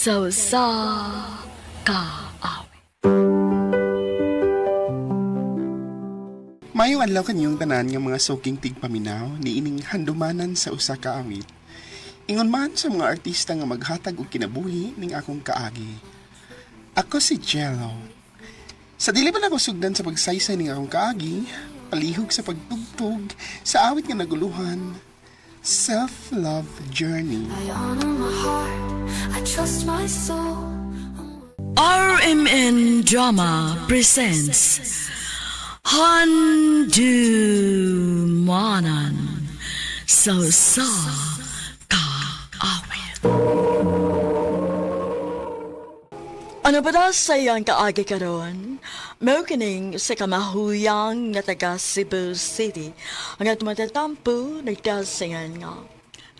Sa usa ka awit. Maayong adlaw kanyong tanan nga mga suking tigpaminaw niining handumanan sa usa ka awit. Ingon man sa mga artista nga maghatag og kinabuhi ning akong kaagi. Ako si Jello. Sa dili pa nako sugdan sa pagsaysay ning akong kaagi, palihog sa pagtugtog sa awit nga naguluhan, Self-Love Journey. I honor my heart, I trust my soul. RMN Drama presents Handumanan sa usa ka awit. Ano ba daw sa iyang kaagi karon? Mao kining sa kamahuyang nga taga Cebu City ang atong matatampo nagdasingan nga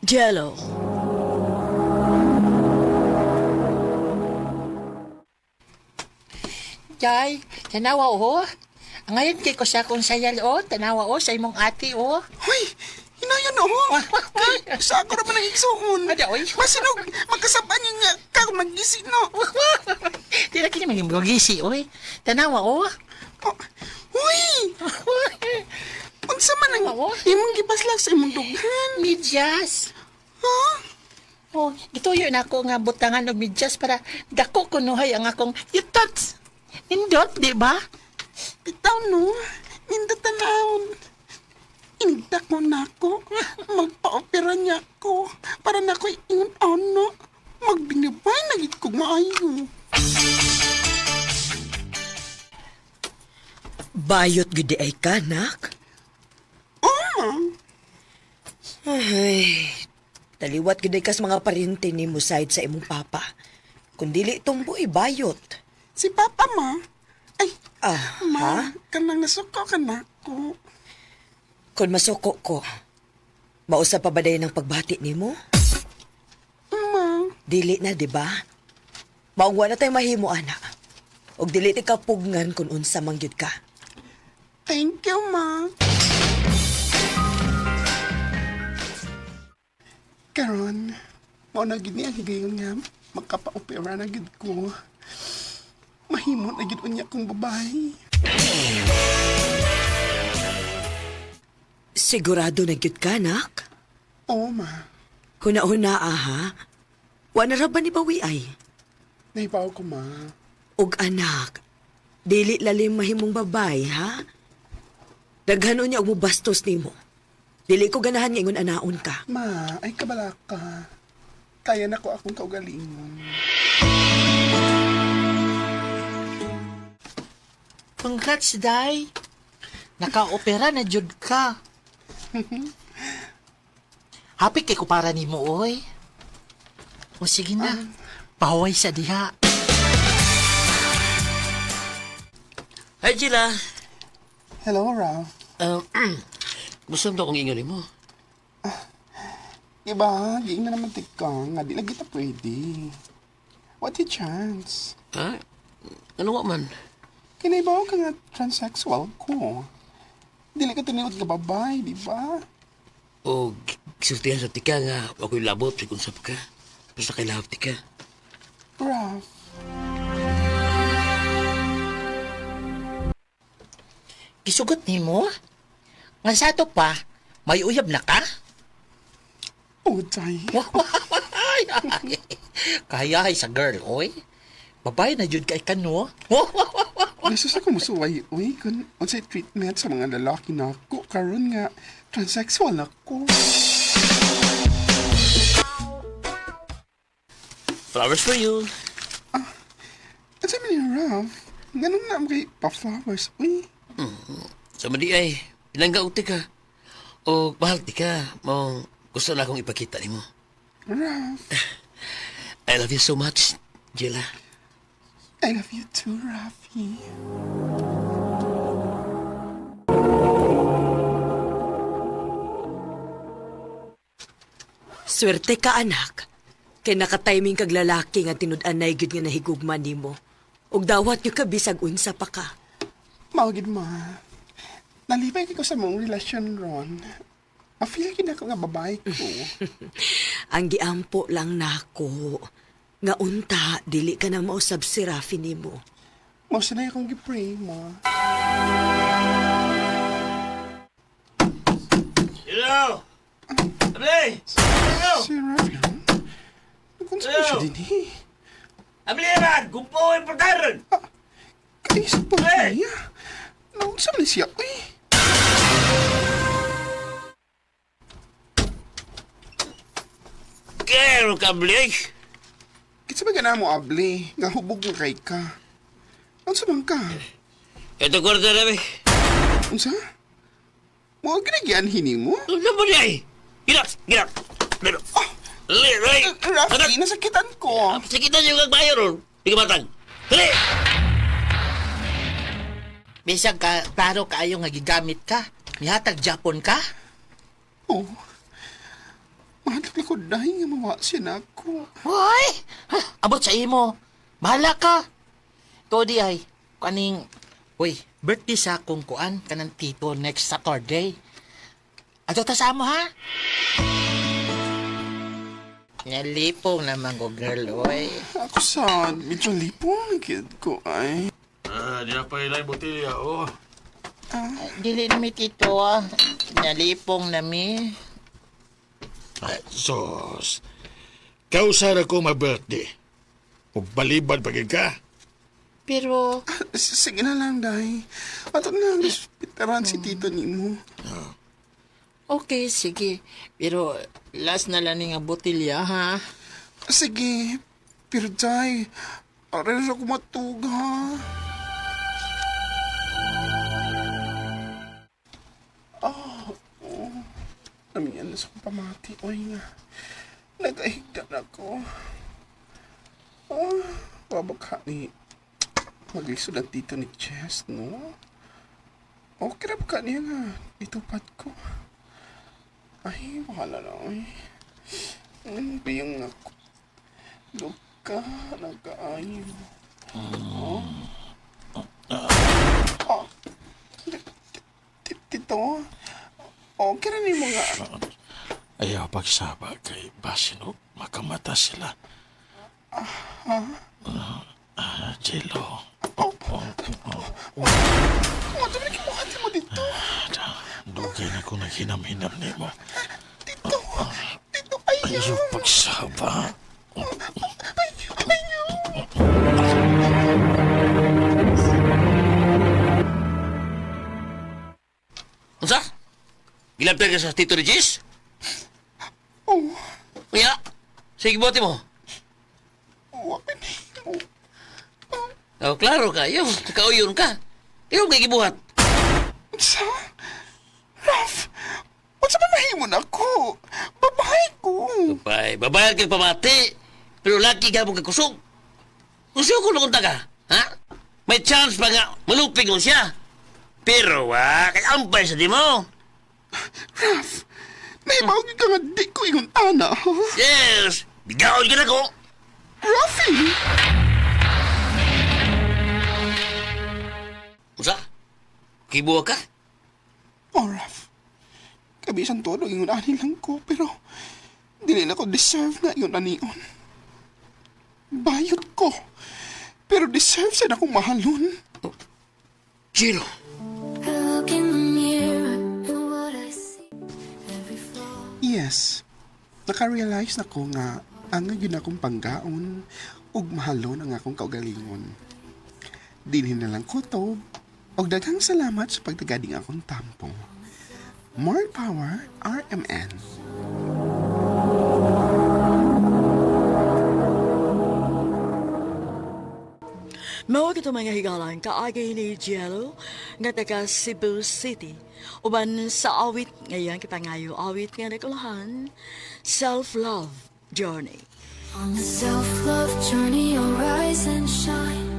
Jello. Jay, tanawa o. Ngayon kay ko sa akong sayal o, tanawa o sa imong ate o. Hoy! Hinayon oh! Kay, sa ako ra man ang igsuon. Ada, oy. Masinog, magkasaban niya nga ka kung nag-isi no. Di na kini maging gisi oy. Tanawa o. Oh, Uy! Unsa man ang Oo. imong gipaslak sa imong dughan? Medyas. Ha? Oh, gituyo na ako nga butangan og medyas para dako kunuhay ang akong yutot. Nindot, di ba? Bitaw no, nindot tanawon. Inigda ko nako, magpa-opera niya ko para nako ingon ano, magbinabay na gid kog maayo. Bayot gud di ay ka, nak. Oh, Ay, taliwat gud ay kas mga parente nimo side sa imong papa. Kung dili tumbo, bayot. Si Papa ma. Ay, Ah, ma, ha? kanang nasuko ka nako. Kung masuko ko, mausa pa ba dayon ang pagbati nimo? Ma, Dili na, di ba? Maong wala tay mahimo, ana. Og dili ti kapugnan kung unsa man gyud ka. Thank you, ma. Karon, mao na gid ni ang higayon nga makapa-opera na gid ko. Mahimo na gid unya kong babae. Sigurado na gyud ka, nak? Oo, ma. Huna-huna, aha. Wa na ra ba ni bawi ay? Nahibaw ko, ma. Og anak, dili lalim mahimong babay, ha? Daghanon niya og mubastos nimo. Dili ko ganahan nga ingon anaon ka. Ma, ay kabala ka. Kaya na ko akong kaugalingon. Congrats, Day. Naka-opera na jud ka. Happy kay ko para nimo, oy. O sige na, pahuway sa diha. Hi, Gila. Hello, Ralph. Gusto mo akong ingon mo? Iba, giing na naman tika nga di lagi ta pwede. What a chance. Ha? Ano wa man? Kinaibaw ka nga transsexual ko. Dili ka tinuod nga babay, di ba? O gisultihan sa tika nga ako'y labot sa kung ka. Basta kay lahap tika. Ralph, Gisugot nimo? Nga sa ato pa, may uyab na ka? oh, day. Kaya ay sa girl, oy. Babae na jud kay kano. Nasus ako musuway, uy, kung unsay treatment sa mga lalaki na ako, karon nga, transsexual ako. Flowers for you. Ano man ni Ralph? Ganun na kay pa-flowers, uy. Sa madi ay, pinangga og tika. O mahal tika, mo gusto na akong ipakita nimo. Ralph, I love you so much, Gila. I love you too, Rafi. Swerte ka, anak. Kay nakatiming kag lalaki nga tinud-anay gyud nga nahigugma nimo. Og dawat gyud ka bisag unsa pa ka. Mao gid ma. Nalipay ko sa mong relasyon ron. Ma-feel gid ako nga babae ko. Ang giampo lang nako. Nga unta, dili ka na mausab si Rafi nimo. Mao sanay akong gi-pray, ma. Hello! Abli! Si Rafi, ron? Nagkunsa ba siya din eh? Abli man! Gumpo ang pagkaron! Kaisip po Hey! niya. Naunsa man siya, uy. Kero ka, Abli! Kinsa ba gana mo, abli? Nga hubog nga kay ka. Unsa man ka? Ito kwarta na, be. Unsa? Mo ginagian hini mo? Ano ba niya eh? Gina! Gina! Lero! Lero! Rafi, nasakitan ko. Sakitan yung kagbayo ron. Di ka matag. Dali! Bisag ka, klaro kaayo nga gigamit ka. Mihatag Japon ka. Oh. Mahal ko dahil nga mawa siya na ako. Hoy! Ha, abot sa imo. Bahala ka. To di ay, kaning, uy, birthday sa akong kuan, kanang tito next Saturday. Ato ta sa amo, ha? Nalipong naman ko, girl, oy. Ako sa medyo lipong kid ko ay. Ah, di na pa ilay botilya, oh. Dili na mi, tito, ah. Nalipong na mi. Ay, sus. Kausa ra ko ma-birthday. Magbalibad pa gid ka. Pero, Sige na lang, day. Ato na lang, respetaran si tito ni mo. okay, sige. Pero, last na lang ni nga botilya, ha? Sige, pero day, aray na ako matug, ha? Ah, oh. Namiyan na sa akong pamati. Oy nga, nagahigdan ako. Oh, wabakha ni maglisod ang tito ni Chess, no? Okay ra ba ka niya nga, itupad ko. Ay, bahala na, oy. Biyong ako. Luka, nagkaayo. Oh. Oh. Tito, okay na ni mga... Ayaw pagsaba kay basin og makamata sila. Ah, Jello. Oh, oh. Oh, dami kibuhati mo dito. Dugay na ko naghinam-hinam nimo. Tito, tito, ayaw. Ayaw pagsaba. Ayaw, ayaw. Unsa? Gilabtan ka sa Tito Regis? Oh, Uya! Sige, bote mo. wapin. Oh, Oh, klaro ka. Yung, kauyon ka. Yung kay gibuhat. unsa? Ralph, unsa ba mahimo na ako? Babae ko. Babay, babayad kang pamati. Pero lagi ka mong kakusog. Unsa ko nung ka? Ha? May chance pa nga malupig mo siya. Pero wa, kay ampay sa di mo. Ralph, nahibaw gyud ka nga di ko ingon ana, ha? Yes! Bigaon ka na ko. Rafi! Unsa? Kibuha ka? Oh, Ralph. Kabisan todo, ingon ani lang ko, pero dili na ko deserve na ingon anion. Bayot ko. Pero deserve sa akong mahalon. Chiro. I look in the mirror and what I see, every flaw. Yes. Naka-realize na ko nga ang yun akong panggaon ug mahalon ang akong kaugalingon. Dinhin na lang ko to og daghang salamat sa pagtagading akong tampo. More power, RMN. Mao kito mga higalan kaagay ni Jello nga taga Cebu City. Uban sa awit ngayon kipangayo awit nga nagulahan Self-Love Journey. On the self-love journey, I'll rise and shine.